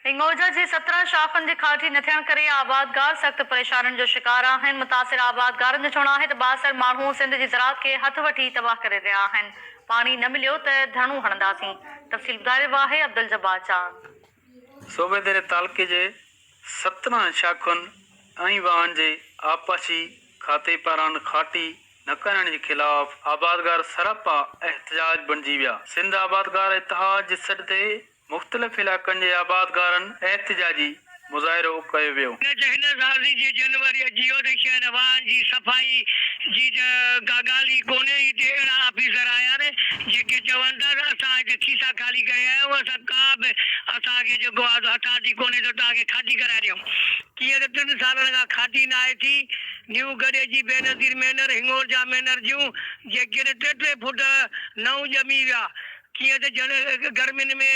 هنڱورجا جي 17 شاخن جي کاٽي نه ٿيڻ ڪري آبادگار سخت پريشانين جو شڪار آهن، متاثر آبادگارن جو چوڻ آهي ته بااثر ماڻهو سنڌ جي زراعت کي هٿ وٺي تباهه ڪري رهيا آهن، پاڻي نه مليو ته ڌرڻو هڻنداسين، تفصيل ٻڌائي رهيو آهي عبدالجبار چانگ. صوبيديري تعلقي جي 17 شاخن ۽ واهن جي آبپاشي کاتي پاران کاٽي نه ڪرائڻ جي خلاف آبادگار سراپا احتجاج بڻجي ويا، سنڌ آبادگار اتحاد جي سڏ تي مختلف علائقن جي آبادگارن احتجاجي مظاهرو ڪيو ويو. نه ته هن سال جي جنوري اچي ويو ته شهر واهن جي صفائي جي ته ڪا ڳالهه ئي ڪونهي. هتي اهڙا آفيسر آيا آهن جيڪي چون ٿا ته اسان هتي کيسا خالي ڪري آيا آهيون اسان ڪا به اسان کي جيڪو آهي سو اٿارٽي ڪونهي ته توهان کي کاٽي ڪرائي ڏيون. ڪيئن ته ٽن سالن کان کاٽي ناهي ٿي. نيو گڙي جي بينظير مينر، هڱورجا مينر جون جيڪي ٽي ٽي فوٽ نئون ڄمي ويا. ڪيئن ته ڄڻ گرمين ۾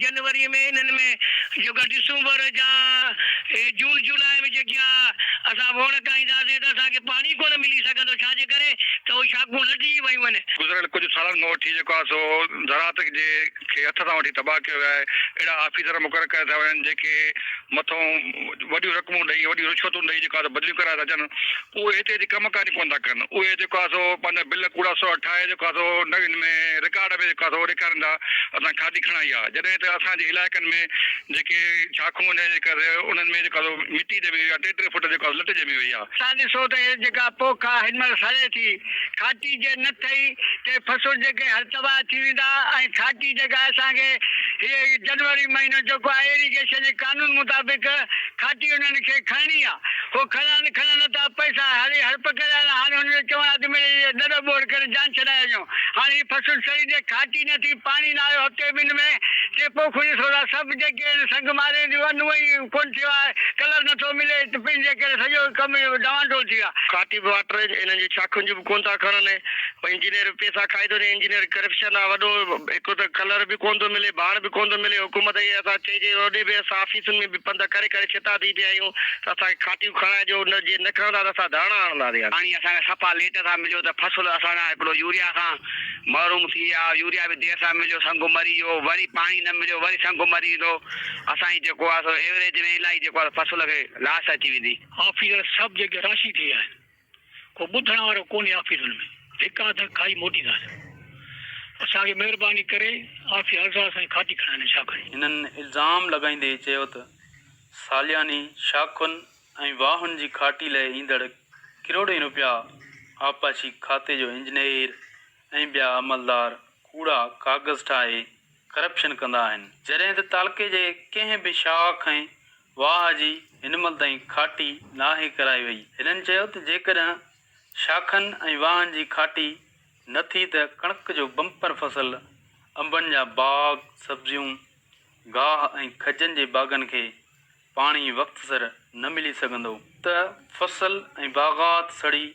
جنوريء ۾ انهن ۾ جيڪا ڊسمبر يا جون جولاء ۾ جيڪي اسان ووڻ ڪاهينداسين ته اسان کي پاڻي ڪونه ملي سگهندو ڇا جي ڪري ته اهي شاخون لٽجي ويون آهن. گذريل ڪجهه سالن کان وٺي جيڪو آهي سو زراعت جي کي هٿ سان وٺي تباهه ڪيو ويو آهي اهڙا آفيسر مقرر ڪيا ٿا وڃن جيڪي مٿون وڏيون رقمون ڏئي وڏيون رشوتون ڏئي جيڪو آهي سو بدليون ڪرائي ٿا اچن اهي هتي اچي ڪم ڪار ئي ڪونه ٿا ڪن اهي جيڪو آهي سو پنهنجا بل ڪوڙا سوڙا ٺاهي جيڪو آهي سو نه ان ۾ رڪارڊ ۾ جيڪو آهي سو ڏيکارين ٿا اسان کاڌي کڻائي آهي جڏهن ته اسان جي علائقن ۾ جيڪي شاخون آهن جيڪا انهن ۾ جيڪو آهي سو مٽي ڄمي وئي آهي ٽي ٽي فوٽ جيڪو آهي سو لٽ ڄمي وئي آهي. تان ڏسو ته هي جيڪا پوک آهي هن مهل سڙي ٿي کاٽي جي نه ٺهي ته فصل جيڪي هر تباهه ٿي ويندا ۽ کاٽي جيڪا اسان کي هي جنوري مهينو جيڪو آهي ايريگيشن جي قانون مطابق کاٽي انهن کي کڻڻي آهي هو کڻن کڻن نه ٿا پئسا هڙئي هڙپ ڪري آيا هاڻي هن جو چوڻ آهي ته مڙئي ڏڏ ٻوڙ ڪري جان ڇڏائي وڃو هاڻي هي فصل سڙي جي کاٽي نه ٿي پاڻي نه آيو هفتي ٻن ۾ ٽي پوکون ڏسو ٿا سڀ جيڪي آهن سنگ مارين ٿيون انو ئي ڪونه ٿيو آهي ڪلر نه ٿو ملي ته پن جي ڪري سڄو ڪم ڊوانڊول ٿي ويو آهي. کاٽي به واٽر انهن جي شاخن جون به ڪونه ٿا کڻن انجنيئر به پئسا کائي ٿو وڃي انجنيئر ڪرپشن آ وڏو هڪ ته ڪلر به ڪونه ٿو ملي ڀاڻ به ڪونه ٿو ملي حڪومت کي اسان چئي چئي اوڏي به اسان آفيسن ۾ به پنڌ ڪري ڪري ڇتا ٿي پيا آهيون ته اسان کي کاٽيون کڻائي ڏيو نه جي نه کڻندا ته اسان ڌرڻا هڻنداسين. پاڻي اسان کي صفا ليٽ سان مليو ته فصل اسان جا هڪڙو يوريا کان محروم ٿي ويا يوريا به دير سان مليو سنگ مري ويو وري پاڻي نه مليو وري سنگ مري ويندو اسان جي جيڪو آهي سو ايوريج ۾ الائي جيڪو آهي فصل کي لاس اچي ويندي. آفيسر سڀ جيڪي راشي ٿي ويا آهن ڪو ٻڌڻ وارو ڪونهي آفيسن ۾ ڌڪا ڌڪ کائي موٽيندا آهن اسان کي مهرباني ڪري آفيسر عرض آهي اسان کي کاٽي کڻائين شاخن جي. هنن الزام لڳائيندي چيو ته سالياني شاخن ۽ واهن جي کاٽي لئه ايندڙ ڪروڙين روپيا آبپاشي کاتي جو انجنيئر ۽ ٻيا عملدار ڪوڙا ڪاغذ ٺاهي ڪرپشن ڪندا آهن، جڏهن ته تعلقي جي ڪنهن به شاخ ۽ واهه جي هن مهل تائين کاٽي ناهي ڪرائي وئي. هنن چيو ته جيڪڏهن شاخن ۽ واهن جي کاٽي نه ٿي ته ڪڻڪ جو بمپر فصل، انبن جا باغ، سبزيون، گاهه ۽ کجين جي باغن کي پاڻي وقت سر نه ملي سگهندو ته فصل ۽ باغات سڙي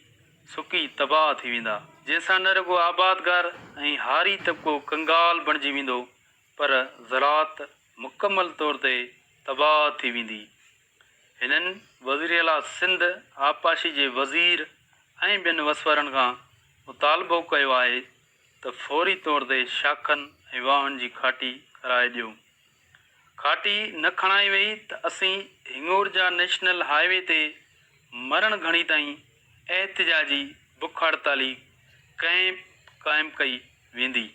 سڪي تباهه ٿي ويندا، جنهن سان نه رڳو آبادگار ۽ هاري طبقو ڪنگال بڻجي ويندو پر زراعت مڪمل طور تي تباهه ٿي ويندي. هنن وزيراعليٰ سنڌ، آبپاشي جي وزير ۽ ٻين وس وارن کان مطالبو ڪيو آهي ته فوري طور تي شاخن ۽ واهن جي کاٽي ڪرائي ڏيو. کاٽي نه کڻائي وئي ته اسين هڱورجا نيشنل هاء وي تي مرڻ گهڻي تائين احتجاجي بک هڙتالي ڪئمپ قائم ڪئي ويندي.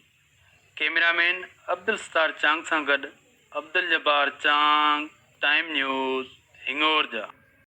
ڪئميرا مين عبدالستار چانگ سان گڏ عبدالجبار چانگ، ٽائيم نيوز، هڱورجا.